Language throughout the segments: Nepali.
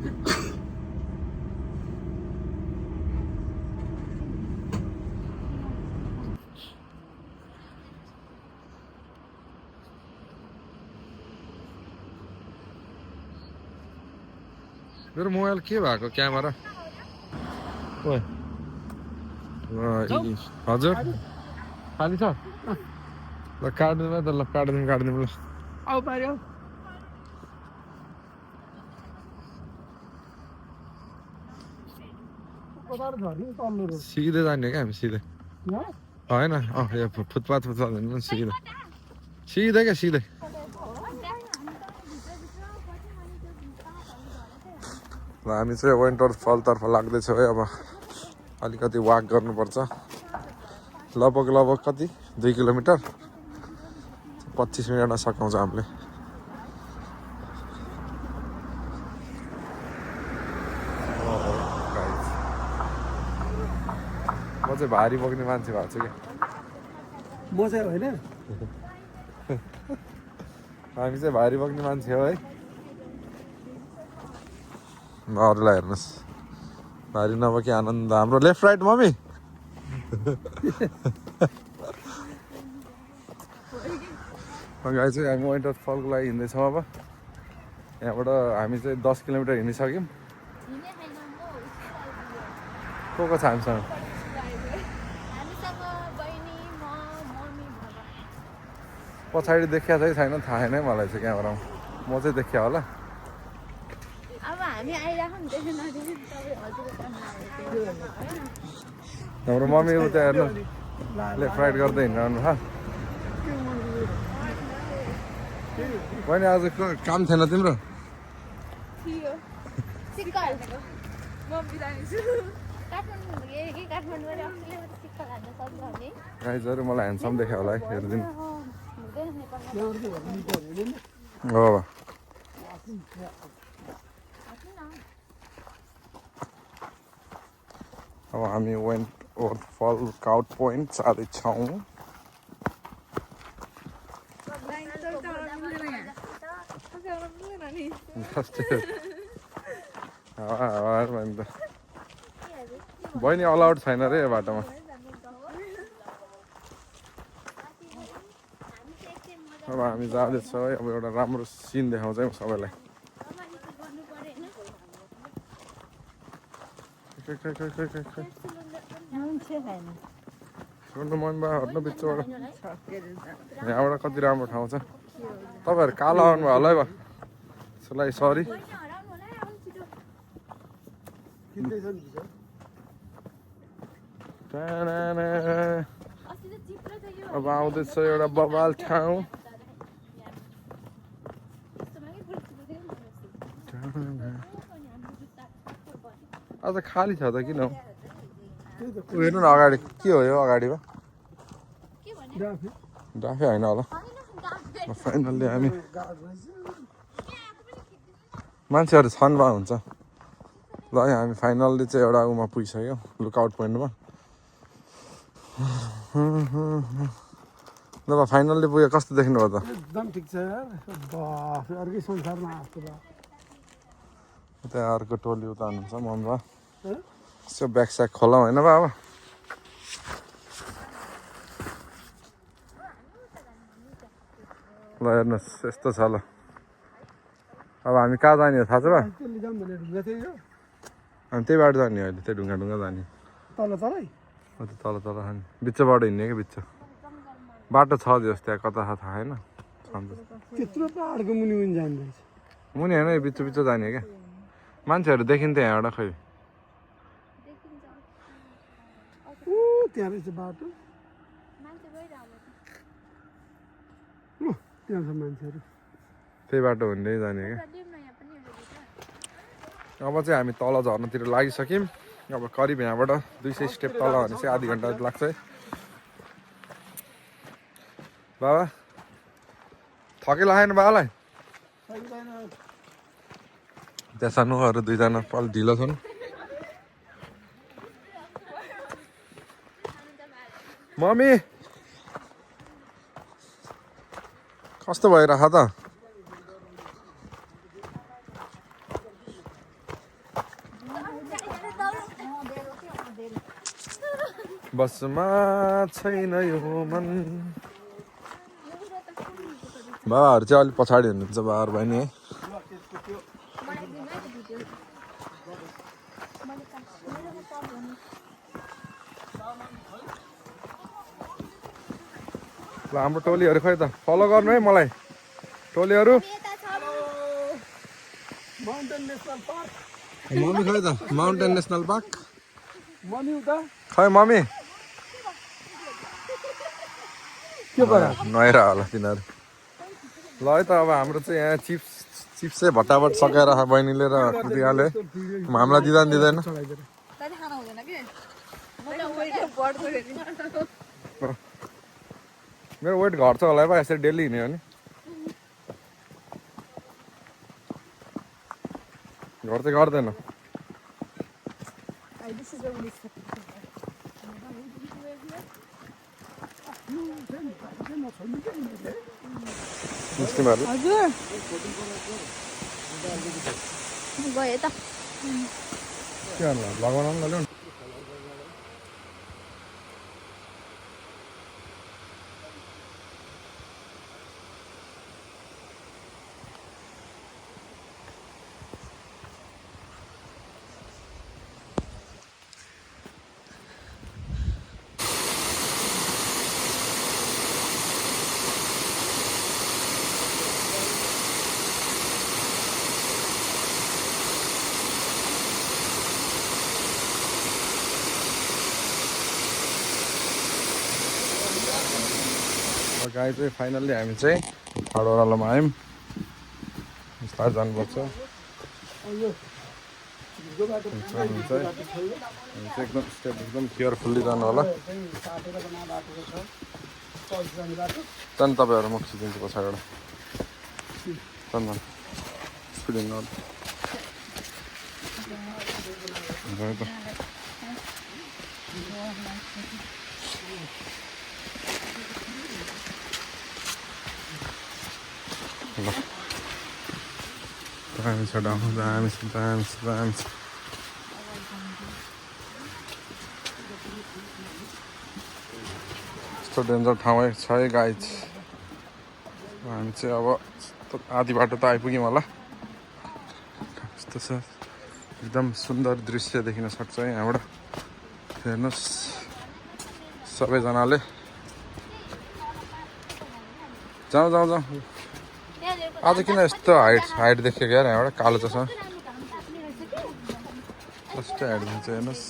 मेरो मोबाइल के भएको क्यामेरा हजुर खाली छ ल काट्दिउँ त ल काट्दिउँ ल आऊ पार्यो सिधै जाने क्या हामी सिधै होइन यो फुटपाथ सिधै सिधै क्या सिधै ल हामी चाहिँ विन्टर फलतर्फ लाग्दैछौँ है अब अलिकति वाक गर्नुपर्छ लगभग कति 2 किलोमिटर 25 मिनटमा सकाउँछ हामीले म चाहिँ भारी बोक्ने मान्छे भएको छु क्या म चाहिँ होइन हामी चाहिँ भारी बोक्ने मान्छे हो है अरूलाई हेर्नुहोस् भारी नबोकी आनन्द हाम्रो लेफ्ट राइट मम्मी गाई चाहिँ हामी विन्टर फलको लागि हिँड्दैछौँ अब यहाँबाट हामी चाहिँ 10 किलोमिटर हिँडिसक्यौँ को छ हामीसँग पछाडि देखिया चाहिँ छैन थाहा छैन मलाई चाहिँ क्यामेरामा म चाहिँ देखिया होला हाम्रो मम्मी उता हेर्नु लेफ्ट राइट गर्दै हिँड्नु ह बहिनी आज काम थिएन तिम्रो गाइजहरू मलाई ह्यान्डसम देख्यो होला है हेरिदिनु हो अब हामी फल काउट पोइन्ट जाँदैछौँ बहिनी अलाउड छैन रे बाटोमा अब हामी जाँदैछौँ है अब एउटा राम्रो सिन देखाउँछ है सबैलाई सुन्नु मन भयो हट्नु बिचबाट यहाँबाट कति राम्रो ठाउँ छ तपाईँहरू कालो आउनुभयो होला है भयो त्यसलाई सरी अब आउँदैछ एउटा बबाल ठाउँ आज खाली छ त किन हेर्नु न अगाडि के हो यो अगाडिमा डाफे होइन होला फाइनल्ली हामी मान्छेहरू छन् भए हुन्छ ल हामी फाइनल्ली चाहिँ एउटा उमा पुगिसक्यो लुकआउट पोइन्टमा ल फाइनल्ली पुग्यो कस्तो देख्नुभयो त एकदम ठिक छ अर्कै संसारमा आएको त्यहाँ अर्को टोली उता हुनुहुन्छ मनमा यसो ब्याग स्याग खोलाउँ होइन बाबा ल हेर्नुहोस् यस्तो छ ल अब हामी कहाँ जाने हो थाहा छ बा हामी त्यही बाटो जाने अहिले त्यही ढुङ्गा जाने तल तलै तल खाने बिचबाट हिँड्ने क्या बिच बाटो छ जस्तो त्यहाँ कता छ थाहा छैन त्यत्रो पहाडको मुनि मुनि जाँदैछ मुनि होइन बिच जाने क्या मान्छेहरू देखिन्थ्यो यहाँबाट खै त्यहाँ रहेछ बाटो त्यहाँ छ मान्छेहरू त्यही बाटो हुँदै जाने क्या अब चाहिँ हामी तल झर्नतिर लागिसक्यौँ अब करिब यहाँबाट 200 स्टेप तल भने चाहिँ आधी घन्टा लाग्छ है बाबा थके लागेन बाबालाई त्यहाँ सानोहरू दुईजना अलि ढिलो छन् मम्मी कस्तो भइरह त बसमा छैन यो मन। बाबाहरू चाहिँ अलिक पछाडि हुनुहुन्छ बाबाहरू बहिनी है। ल हाम्रो टोलीहरू खै त फलो गर्नु है मलाई टोलीहरू। माउन्टेन नेसनल पार्क मम्मी खै त माउन्टेन नेसनल पार्क मम्मी उता खै मम्मी के भयो नहेरा होला तिनीहरू। ल है त अब हाम्रो चाहिँ यहाँ चिप्स चाहिँ भट्टाभट सकाएर बहिनीले र कृतिकाले हामीलाई दिँदा नि दिँदैन। मेरो वेट घट्छ होला बा यसरी डेली हिँड्यो भने। घट्दै घट्दैन। मुस्लिमहरू हजुर गयो त के गर्नु लगाउन पनि लग्यो। गाई चाहिँ फाइनल्ली हामी चाहिँ खाडोरालोमा आयौँ। बिस्तारै जानुपर्छ। हामी चाहिँ एकदम स्टेप एकदम केयरफुल्ली जानु होला। जानु तपाईँहरू म खिचिदिन्छु पछाडिबाट। जानु स्पिड हिँड्नु होला। दामी छ डाउन दामी छ दामी छ दामी छ। यस्तो डेन्जर ठाउँ छ है गाइज। हामी चाहिँ अब आधी बाटो त आइपुग्यौँ होला। यस्तो छ एकदम सुन्दर दृश्य देखिन सक्छ है यहाँबाट। हेर्नुहोस् सबैजनाले। जाउँ जाउँ जाउँ। आज किन यस्तो हाइट देखेको यार यहाँबाट कालो चस्मा कस्तो हाइट देख्छ हेर्नुहोस्।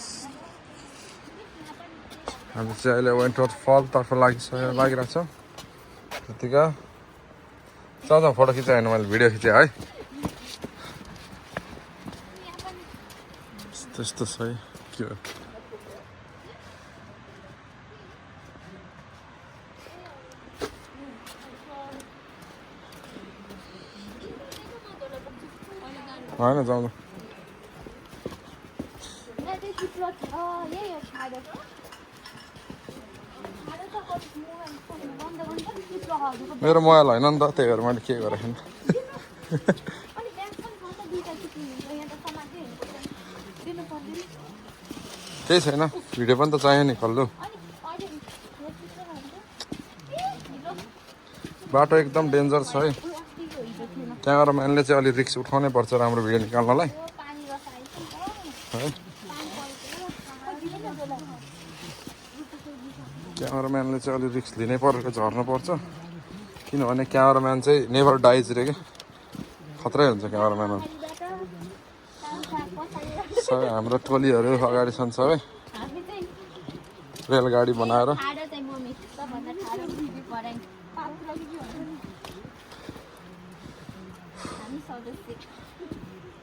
हामी चाहिँ अहिले वेन्टवर्थ फलतर्फ लागिरहेको छौँ। त्यतिका जाउँ जाउँ फोटो खिचाएँ होइन मैले भिडियो खिचेँ है। त्यस्तो छ है के हो। होइन जाउँ मेरो मोबाइल होइन नि त त्यही भएर मैले के गरेको छैन। केही छैन भिडियो पनि त चाहियो नि खल्लो। बाटो एकदम डेन्जर छ है। क्यामेराम्यानले चाहिँ अलिक रिस्क उठाउनै पर्छ राम्रो भिडियो निकाल्नलाई है। क्यामेराम्यानले चाहिँ अलिक रिस्क लिनै परेको झर्नुपर्छ। किनभने क्यामेराम्यान चाहिँ नेभर डाइज रे क्या। खतरै हुन्छ क्यामेराम्यानहरू। सबै हाम्रो टोलीहरू अगाडि छन् सबै रेलगाडी बनाएर।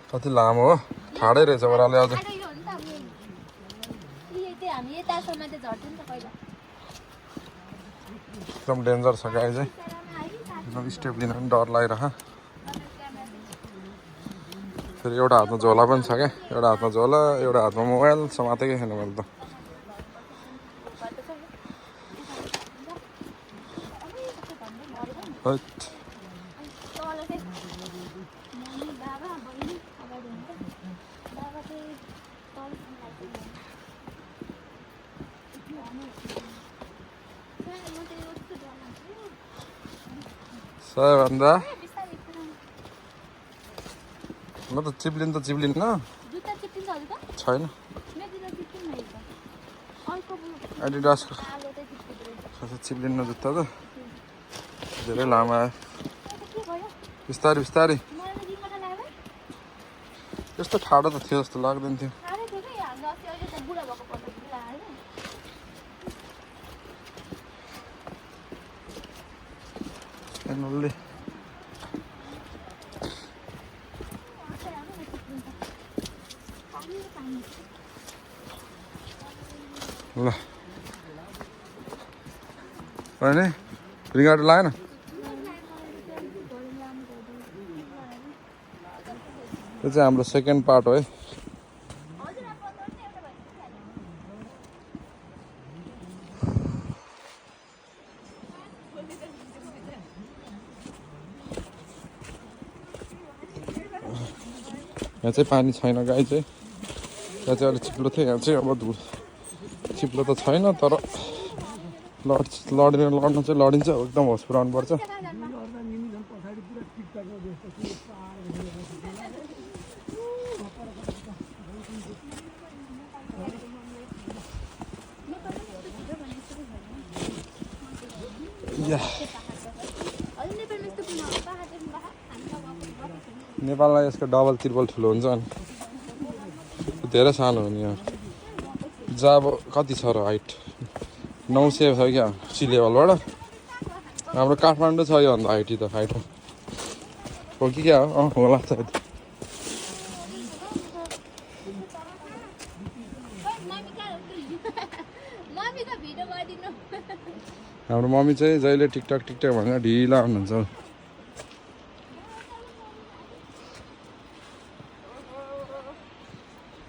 कति लामो हो ठाडै रहेछ ओह्रालो अझ। एकदम डेन्जर छ गाई चाहिँ। एकदम स्टेप लिन पनि डर लागिरह। फेरि एउटा हातमा झोला पनि छ क्या। एउटा हातमा झोला एउटा हातमा मोबाइल समातेकै छैन मैले त। सबैभन्दा म त चिप्लिन्न जुत्ता चिप्लिन्छ हजुर त छैन मेरो जुत्ता चिप्लिन्न है त अर्को एडिडासको कालो चाहिँ चिप्लिँदो खासै चिप्लिन्न जुत्ता त धेरै लामो आयो के भयो बिस्तारै बिस्तारै मलाई त रिङ्गटा लाग्यो त्यस्तो ठाडो त थियो जस्तो लाग्दैन थियो साह्रै थियो कि हाम्रो अस्ति अहिले त बुढा भएको पर्दा बुढा आयो फाइनल्ली ल होइन रिङ्गाटो लागेन त्यो चाहिँ हाम्रो सेकेन्ड पार्ट हो है यहाँ चाहिँ पानी छैन गाई चाहिँ यहाँ चाहिँ अलिक चिप्लो थियो यहाँ चाहिँ अब धुलो चिप्लो त छैन तर लड्न चाहिँ लडिन्छ एकदम होस पुऱ्याउनु पर्छ नेपालमा यसको डबल त्रिपल ठुलो हुन्छ अनि धेरै सानो हो नि यहाँ जहाँ अब कति छ र हाइट 900 छ क्या सी लेभलबाट हाम्रो काठमाडौँ छ योभन्दा हाइट त हाइट हो कि क्या हो होला सायद हाम्रो मम्मी चाहिँ जहिले टिकटक भनेर ढिला हुनुहुन्छ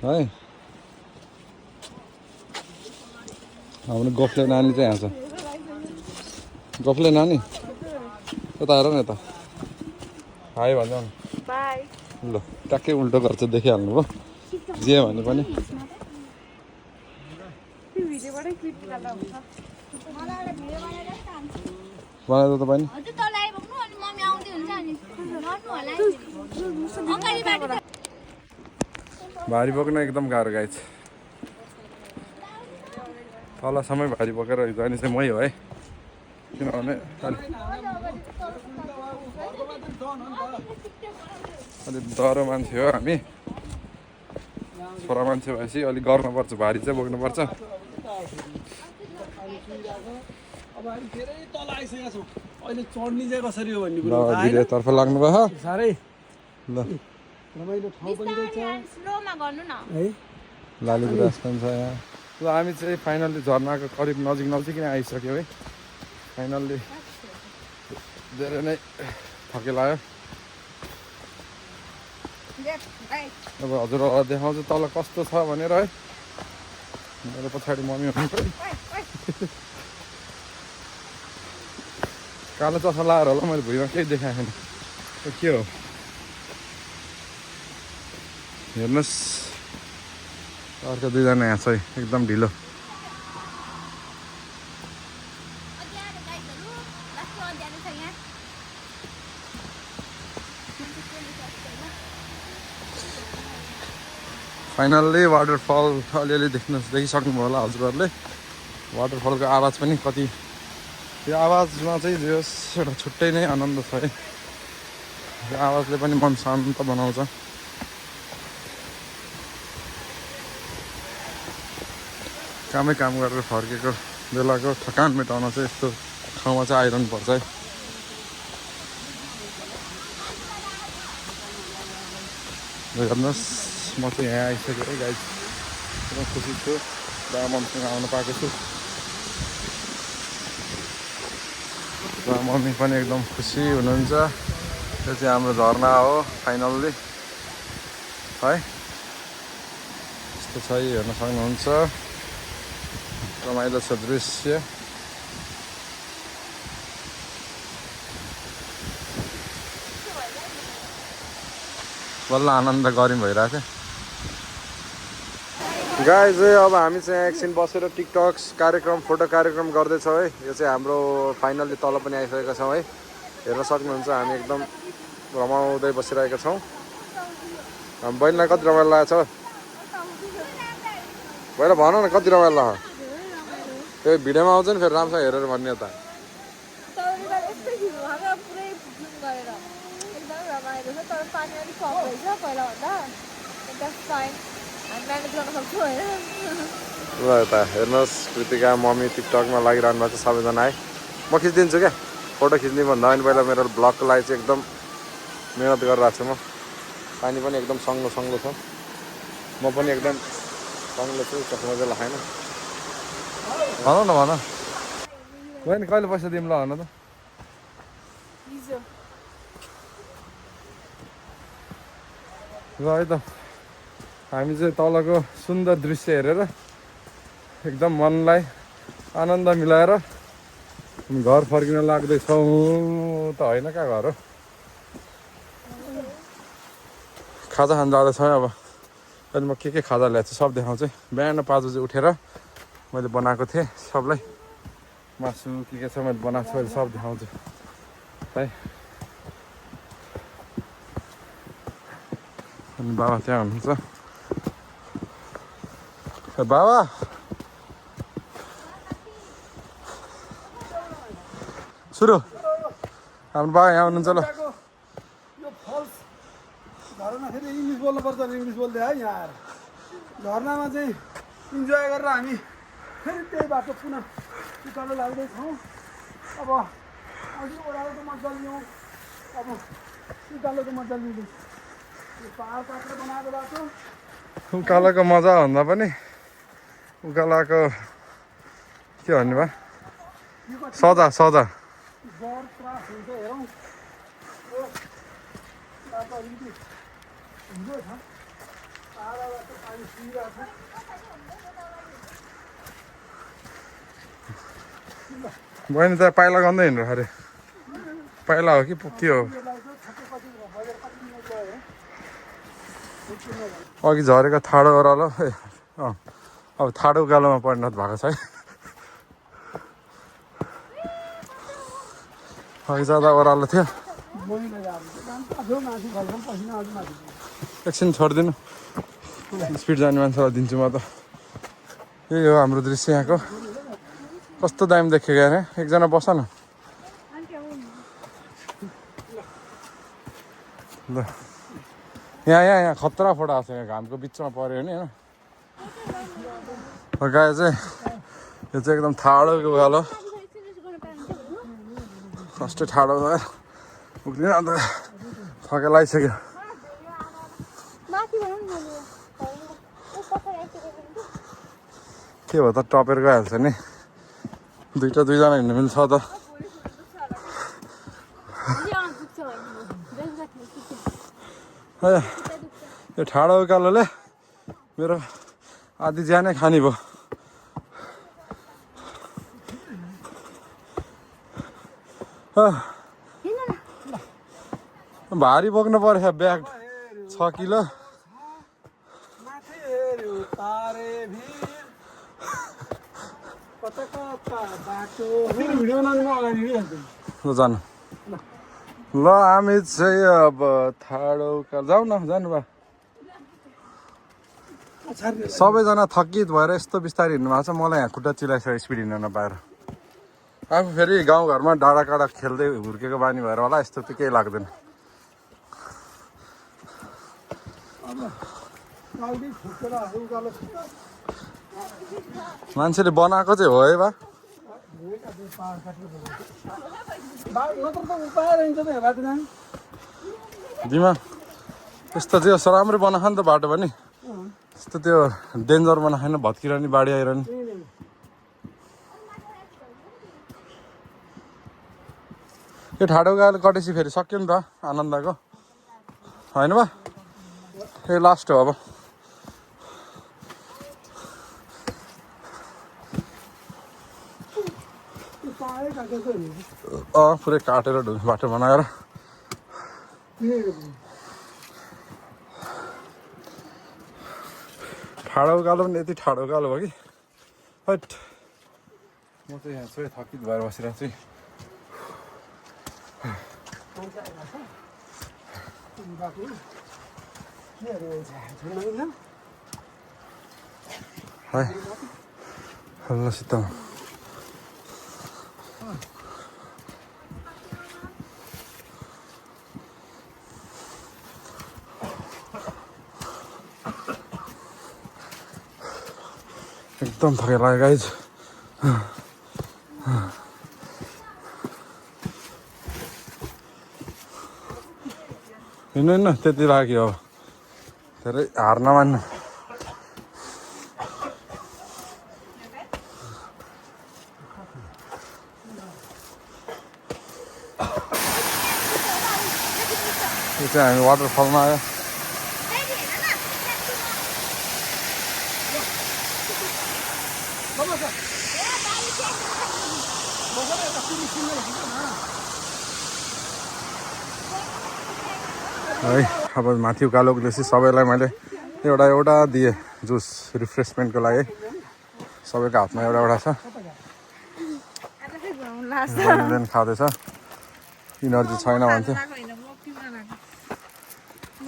है हाम्रो गफले नानी चाहिँ यहाँ छ गफले नानी यता हेर न यता हाई भन्छ न ल ट्याक्कै उल्टो गर्छ देखिहाल्नु भयो जे भने पनि बनाइदो त पनि भारी बोक्न एकदम गाह्रो गाई छ तलसम्मै भारी बोकेर जाने चाहिँ मै हो है किनभने अलिक डह्रो मान्छे हो हामी छोरा मान्छे भएपछि अलिक गर्नुपर्छ भारी चाहिँ बोक्नुपर्छ तर्फ लाग्नु भयो ल लालीगुराँस पनि छ यहाँ ल हामी चाहिँ फाइनल्ली झर्नाको करिब नजिक नै आइसक्यो है फाइनल्ली धेरै नै थके लाग्यो अब हजुरहरूलाई देखाउँछु तल कस्तो छ भनेर है मेरो पछाडि मम्मी कालो चस्मा लगाएर होला मैले भुइँमा केही देखाएँ छैन के हो हेर्नुहोस् अर्को दुईजना यहाँ छ एकदम ढिलो फाइनल्ली वाटरफल अलिअलि देखिसक्नुभयो होला हजुरहरूले वाटरफलको आवाज पनि कति त्यो आवाजमा चाहिँ एउटा छुट्टै नै आनन्द छ है त्यो आवाजले पनि मन शान्त बनाउँछ काम गरेर फर्केको बेलाको थकान मेटाउन चाहिँ यस्तो ठाउँमा चाहिँ आइरहनु पर्छ है हेर्नुहोस् म चाहिँ यहाँ आइसकेँ है गाइस एकदम खुसी छु र मम्मीसँग आउनु पाएको छु र मम्मी पनि एकदम खुसी हुनुहुन्छ त्यो चाहिँ हाम्रो झरना हो फाइनल्ली है यस्तो छ हेर्न सक्नुहुन्छ रमाइलो छ दृश्य बल्ल आनन्द गऱ्यौँ भइरहेको थियो गाइस चाहिँ अब हामी चाहिँ एकछिन बसेर टिकटक्स कार्यक्रम फोटो कार्यक्रम गर्दैछौँ है यो चाहिँ हाम्रो फाइनल्ली तल पनि आइसकेका छौँ है हेर्न सक्नुहुन्छ हामी एकदम रमाउँदै बसिरहेका छौँ। हामी बहिनीलाई कति रमाइलो लागेको छ पहिला भन न कति रमाइलो लाग्यो? त्यो भिडियोमा आउँछ नि फेरि राम्रोसँग हेरेर भन्ने त। ल यता हेर्नुहोस् कृतिका मम्मी टिकटकमा लागिरहनु भएको छ। सबैजना आए म खिचिदिन्छु क्या। फोटो खिच्ने भन्दा पनि पहिला मेरो ब्लगको लागि चाहिँ एकदम मेहनत गरिरहेको छु म। पानी पनि एकदम सङ्लो सङ्लो छ। म पनि एकदम सङ्लो छु। चस्मा चाहिँ लगाएन। भन न भन बहिनी कहिले पैसा दिउँ ल भन त। ल है त हामी चाहिँ तलको सुन्दर दृश्य हेरेर एकदम मनलाई आनन्द मिलाएर घर फर्किन लाग्दैछौँ त होइन कहाँ घर हो। खाजा खान जाँदैछ अब। अहिले म के खाजा ल्याएको छु सब देखाउँछु। बिहान 5 बजी उठेर मैले बनाएको थिएँ सबलाई मासु के छ मैले बनाएको छु अहिले सब देखाउँछु है। अनि बाबा त्यहाँ हुनुहुन्छ। बाबा सुरु हाम्रो बाबा यहाँ हुनुहुन्छ ल। यो फल्स झरना फेरि इङ्ग्लिस बोल्नु पर्छ भने इङ्ग्लिस बोल्दै है यहाँ झरनामा चाहिँ इन्जोय गरेर हामी फेरि त्यही बाटो पुनः उकालो लाग्दैछौँ। अब अघि ओह्रालोको मजा लियौँ अब उकालोको मजा लिँदैछ। यो पाहाड काटेर बनाएको बाटो उकालोको मजा भन्दा पनि उकालोको के भन्ने भयो सजा सजा। डर त्रास हुन्छ हेरौँ। यो बाटो अलिकति हिँडो छ पाहाडबाट पानी सुनिरहेको छ। बहिनी त पाइला गर्दै हिँड्नु अरे पाइला हो कि के हो? अघि झरेको ठाडो ओह्रालो अब ठाडो उकालोमा परिणत भएको छ है। अघि जाँदा ओह्रालो थियो। एकछिन छोडिदिनु स्पिड जाने मान्छेलाई दिन्छु म त। यही हो हाम्रो दृश्य यहाँको। कस्तो दामी देखेको यहाँ एकजना बस न ल। यहाँ खतरा फोटो आएको छ। यहाँ घामको बिचमा पऱ्यो भने होइन गाई चाहिँ यो चाहिँ एकदम ठाडो उकालो फर्स्ट ठाडो गएर उक्लिन अन्त थके लगाइसक्यो। के भयो त टपेर गइहाल्छ नि। दुईजना हिँड्नु मिल्छ त। यो ठाडो उकालोले मेरो आधी ज्यानै खानी भयो। भारी बोक्नु पर्यो ब्याग 6 किलो। जानु ल हामी चाहिँ अब ठाडो उकालो जाउँ न जानु भयो। सबैजना थकित भएर यस्तो बिस्तारै हिँड्नु भएको छ। मलाई यहाँ खुट्टा चिलाइसक्यो स्पिड हिँड्न नपाएर। आफू फेरि गाउँघरमा डाँडा काँडा खेल्दै हुर्केको बानी भएर होला यस्तो त केही लाग्दैन। मान्छेले बनाएको चाहिँ हो है बा। दिमा यस्तो चाहिँ राम्रै बनाएको नि त बाटो पनि। यस्तो त्यो डेन्जर बनाएन भत्किरहने बाढी आइरहने। यो ठाडो उकालो कटेपछि फेरि सक्यो नि त आनन्दको होइन बा। यो लास्ट हो अब। पुरै काटेर ढुङ्गा बाटो बनाएर ठाडो उकालो पनि यति ठाडो उकालो भयो कि हट। म चाहिँ यहाँ चाहिँ थकित भएर बसिरहेको छु। बाटो केहरू छ है हल्लासित एकदम थकाइ लाग्यो गाइज हिँड्नु हिँड्नु त्यति लाग्यो अब धेरै हार नमान्नु यो चाहिँ हामी वाटरफलमा आयो है अब माथि उकालो उक्लेपछि सबैलाई मैले एउटा एउटा दिएँ जुस रिफ्रेसमेन्टको लागि सबैको हातमा एउटा एउटा छ बिहान खाँदैछ इनर्जी छैन भन्थ्यो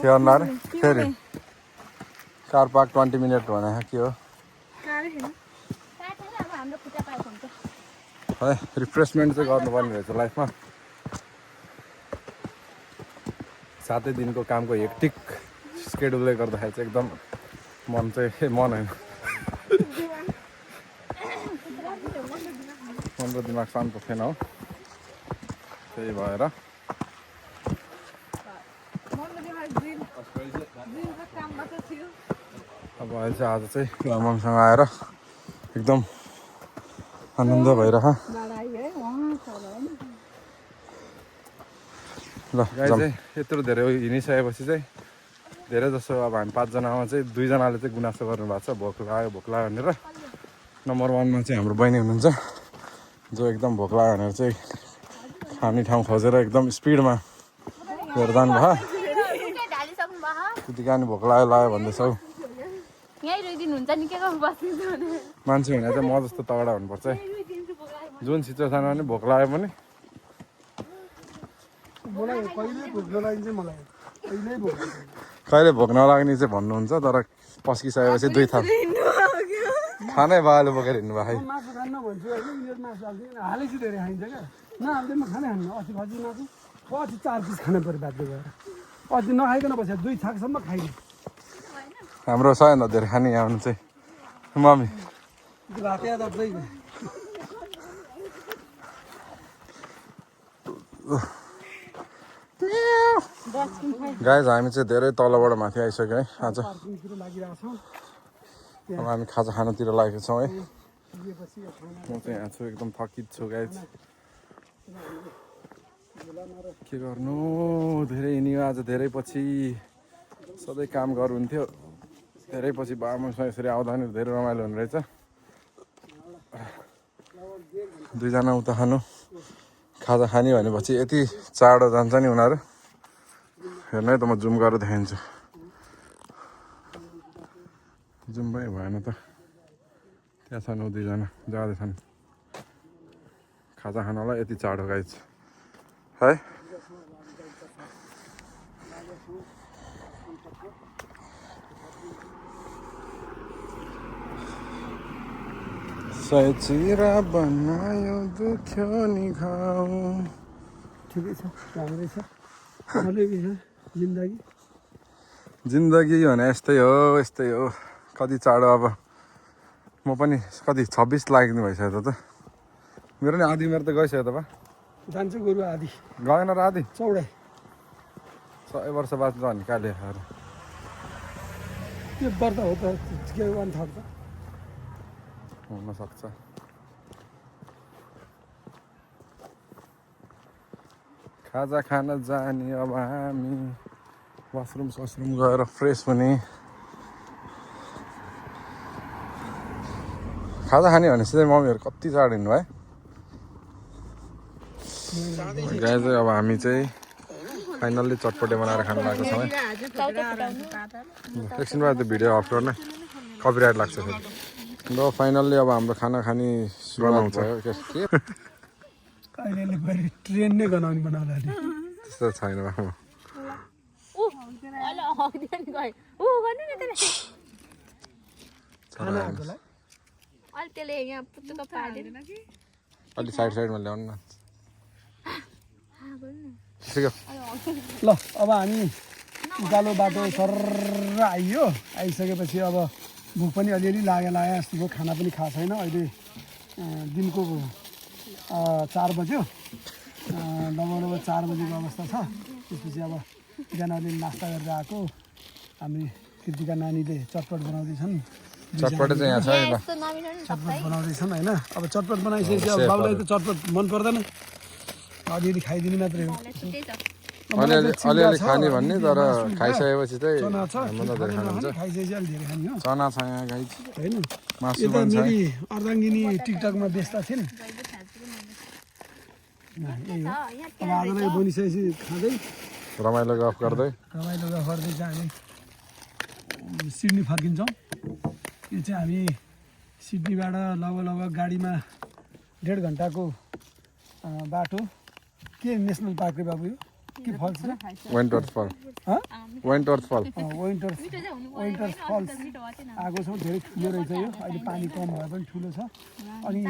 के गर्नु अरे फेरि कार पार्क 20 मिनट भने के हो है रिफ्रेसमेन्ट चाहिँ गर्नुपर्ने रहेछ लाइफमा सातै दिनको कामको हेक्टिक स्केड्युलले गर्दाखेरि चाहिँ एकदम मन होइन मन र दिमाग शान्त थिएन हो त्यही भएर अब अहिले चाहिँ आज चाहिँ लामाङसँग आएर एकदम आनन्द भइरह ल चाहिँ यत्रो धेरै हिँडिसकेपछि चाहिँ धेरै जसो अब हामी 5 जनामा चाहिँ 2 जनाले चाहिँ गुनासो गर्नुभएको छ भोक लाग्यो भनेर नम्बर 1 मा चाहिँ हाम्रो बहिनी हुनुहुन्छ जो एकदम भोक लाग्यो भनेर चाहिँ खाने ठाउँ खोजेर एकदम स्पिडमा लिएर जानुभयो त्यति कहाँ भोक लाग्यो भन्दैछौ मान्छे हुने चाहिँ म जस्तो तगडा हुनुपर्छ है जुन सिचुएसनमा पनि भोक लाग्यो पनि कहिले भोक नलाग्ने चाहिँ भन्नुहुन्छ तर पस्किसकेपछि 2 थाल खानै बाले बोकेर हिँड्नु भयो मासु खान्न भन्छु होइन यिनीहरू मासु हाल्दैन हालेपछि धेरै खाइन्छ क्या नहाल्दै म खानै खान्न अस्ति भाजी मासु पछि 4 पिस खानु पऱ्यो बाध्य भएर अस्ति नखाइकन बस्यो 2 छाकसम्म खाइदियो हाम्रो सबैभन्दा धेरै खाने यहाँ आउनु चाहिँ मम्मी भात याद आउँदै गाइज हामी चाहिँ धेरै तलबाट माथि आइसक्यो है आज अब हामी खाजा खानातिर लागेको छौँ है म चाहिँ यहाँ छु एकदम थकित छु गाइज के गर्नु धेरै हिँड्यो आज धेरै पछि सधैँ काम गर्नुहुन्थ्यो धेरै पछि बाबासँग यसरी आउँदा पनि धेरै रमाइलो हुने रहेछ 2 जना उता खानु खाजा खाने भनेपछि यति चाँडो जान्छ नि उनीहरू हेर्नु है त म जुम गरेर देखाइदिन्छु जुम पनि भएन त त्यहाँ छन् 2 जना जाँदैछन् खाजा खानलाई यति चाँडो गाइज है सचिरा बनायो दुख्यो नि घाउ ठिकै छ राम्रै छ जिन्दगी जिन्दगी भने यस्तै हो कति चाँडो अब म पनि कति 26 लाग्ने भइसक्यो त मेरो नि आधी उमेर त गइसक्यो त बा जान्छु गोरु आधी गएन र आधी चौडाइ 100 वर्ष बाद झन् काले त्यो व्रत हो त के 1/3 त हुनसक्छ खाजा खान जाने अब हामी वासरुम गएर फ्रेस हुने खाजा खाने भनेपछि चाहिँ मम्मीहरू कति चाँडो हिँड्नु है गाई चाहिँ अब हामी चाहिँ फाइनल्ली चटपटे बनाएर खानु लागेको छौँ है एकछिन बाद त्यो भिडियो अफ गर्न कपिराइट लाग्छ फेरि ल फाइनल्ली अब हाम्रो खाना खाने सुरुवात भयो अहिले ट्रेन नै बनाउने बनाउला नि त्यस्तो छैन बाबु ऊ अलि हग्दियो नि गयो ऊ गर्नु न त्यसलाई खाना हाल्छलाई अलि त्यसले यहाँ पुच्चुक पारिदिएन कि अलि साइडमा ल्याउनु न ठिक ल अब हामी उकालो बाटो सर्र आइसकेपछि अब भोक पनि अलिअलि लागे जस्तो भयो खाना पनि खाएको छैन अहिले दिनको 4 बज्यो लगभग 4 बजेको अवस्था छ त्यसपछि अब बिहान अलिअलि नास्ता गरेर आएको हामी कृतिका नानीले चटपट बनाउँदैछन् चटपटे चाहिँ यहाँ छ है ल यस्तो नमिठो नि चटपट बनाउँदैछन् होइन अब चटपट बनाइसकेपछि अब बाबुलाई त चटपट मन पर्दैन अलिअलि खाइदिने मात्रै हो छुट्टै छ अलिअलि खाने भन्ने तर खाइसकेपछि चाहिँ चना छ हामीभन्दा धेरै खानुहुन्छ खाइसकेपछि अलिक धेरै खाने हो चना छ यहाँ गाई होइन मासु यता पनि छ मेरी अर्धाङ्गिनी टिकटकमा व्यस्त थिइन् यही हो अब आजलाई बनिसकेपछि खाँदै रमाइलो गफ गर्दै रमाइलो गर्दै चाहिँ हामी सिडनी फर्किन्छौँ यो चाहिँ हामी सिडनीबाट लगभग गाडीमा 1.5 घन्टाको बाटो के नेसनल पार्क रे बाबु यो के फल्स छ वेन्टर्स फल वेन्टर्स फल विन्टर फल्स आएको छ धेरै ठुलो रहेछ यो अहिले पानी कम भए पनि ठुलो छ अनि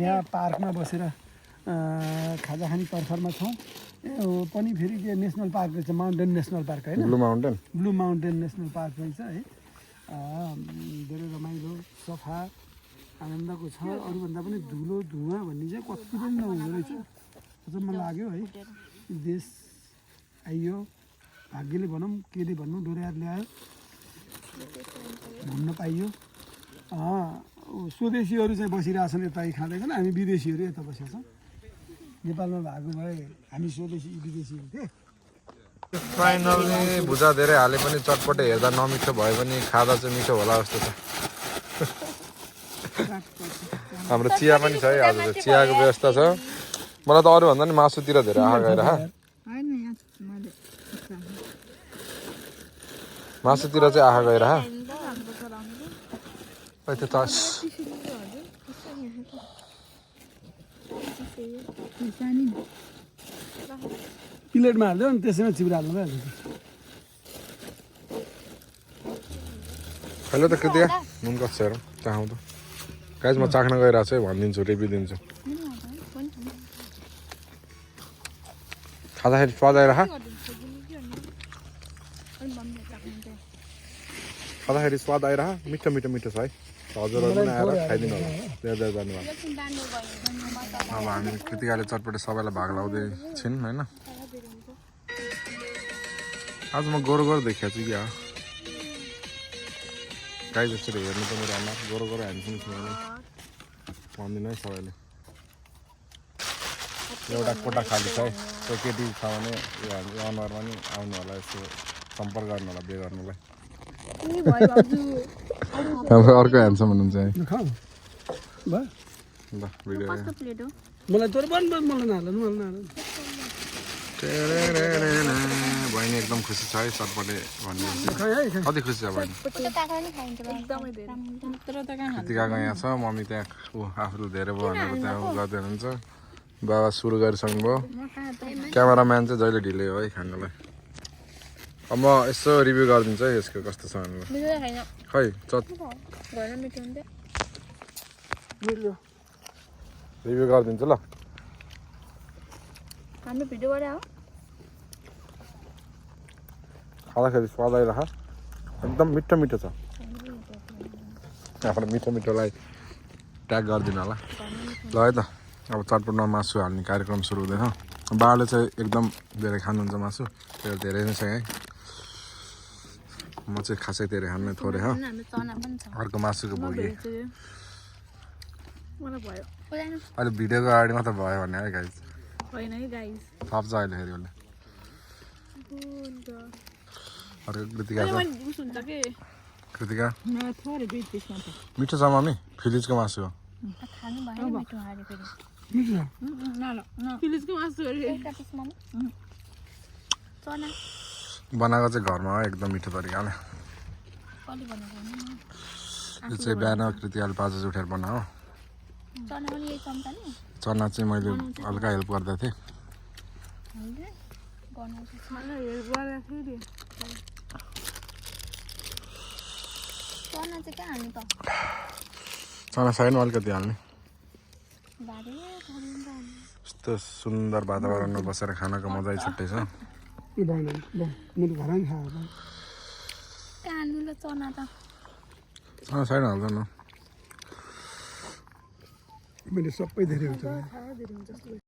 यहाँ पार्कमा बसेर खाजा खाने तर्फरमा छौँ यो पनि फेरि के नेसनल पार्क रहेछ माउन्टेन नेसनल पार्क होइन ब्लू माउन्टेन नेसनल पार्क रहेछ है धेरै रमाइलो सफा आनन्दको छ अरूभन्दा पनि धुलो धुवा भन्ने चाहिँ कति पनि नहुँदो रहेछ अचम्म लाग्यो है देश आइयो भाग्यले भनौँ केले भन्नु डोर्याएर ल्यायो घुम्न पाइयो स्वदेशीहरू चाहिँ बसिरहेछन् यता खाँदैछन् हामी विदेशीहरू यता बसेका छौँ नेपालमा भएको भए हामी स्वदेशी विदेशीहरू थिए फाइनली भुजा धेरै हाले पनि चटपटे हेर्दा नमिठो भए पनि खाँदा चाहिँ मिठो होला जस्तो छ हाम्रो चिया पनि छ है आज चियाको व्यवस्था छ मलाई त अरूभन्दा नि मासुतिर धेरै आँखा गएर मासुतिर चाहिँ आँखा गएर प्लेटमा हाल्यो अनि त्यसैमा चिप्रा हाल्नु भयो हेलो त कृतिका नुन कस्तो छ हेरौँ चाहौँ त गाइज म चाख्न गइरहेको छु है भनिदिन्छु रिभ्यू दिन्छु खाँदाखेरि स्वाद आइरह खाँदाखेरि स्वाद आइरह मिठो मिठो मिठो छ है हजुरहरू पनि आएर खाइदिनु होला धेरै धेरै धन्यवाद अब हामी कृतिकाले चटपटे सबैलाई भाग लाउँदै छिन् होइन आज म गोरो गोरो देखिएको छु क्या गाई जसरी हेर्नु त मेरो अनुहार गोरो गोरो हान्छौँ भन्दिनँ है सबैले एउटा कोठा खाली छ है त्यो केटी छ भने यो हाम्रो अनुहारमा नि आउनु होला यसो सम्पर्क गर्नु होला बिहे गर्नुलाई हाम्रो अर्को ह्यान्डसम हुनुहुन्छ है ल खाऊ भयो ल भिडियो मलाई तोर बन्द मलाई नहाल्नु बहिनी एकदम खुसी छ है चटपटे भन्ने कति खुसी छ बहिनी कृतिकाको यहाँ छ मम्मी त्यहाँ ऊ आफूले धेरै भयो भनेर त्यहाँ गर्दै हुनुहुन्छ बाबा सुरु गरिसक्नु भयो क्यामेराम्यान चाहिँ जहिले ढिलै हो है खानुलाई अब म यसो रिभ्यू गरिदिन्छु है यसको कस्तो छ भनेर खै रिभ्यू गरिदिन्छु ल खाँदाखेरि स्वाद आइरह एकदम मिठो मिठो छ त्यहाँबाट मिठो मिठोलाई ट्याग गरिदिनु होला ल है त अब चटपटमा मासु हाल्ने कार्यक्रम सुरु हुँदैछ बाबाले चाहिँ एकदम धेरै खानुहुन्छ मासु त्यो धेरै नै छ है म चाहिँ खासै धेरै खाने थोरै हो अर्को मासुको भोगी अहिले भिडियोको अगाडि मात्र भयो भने है गाइज थप्छ अहिले फेरि उसले अर्को कृतिका छ कृतिका मिठो छ मम्मी फिलिजको मासु हो बनाएको चाहिँ घरमा हो एकदम मिठो तरिकाले यो चाहिँ बिहान कृतिकाले 5 बजी उठेर बनायो चना चाहिँ मैले हल्का हेल्प गर्दै थिएँ बनाउँछ मलाई हेल्प गरेको थियो नि चना चाहिँ कहाँ हाल्नु त चना साइडमा अलिकति हाल्ने भारी खानु यस्तो सुन्दर वातावरणमा बसेर खानाको मजै छुट्टै छ यो भएन ल मैले घरमा खाएको कहाँ हाल्नु ल चना त चना साइडमा हाल्छ न मैले सबै धेरै हुन्छ खायो धेरै हुन्छ जस्तो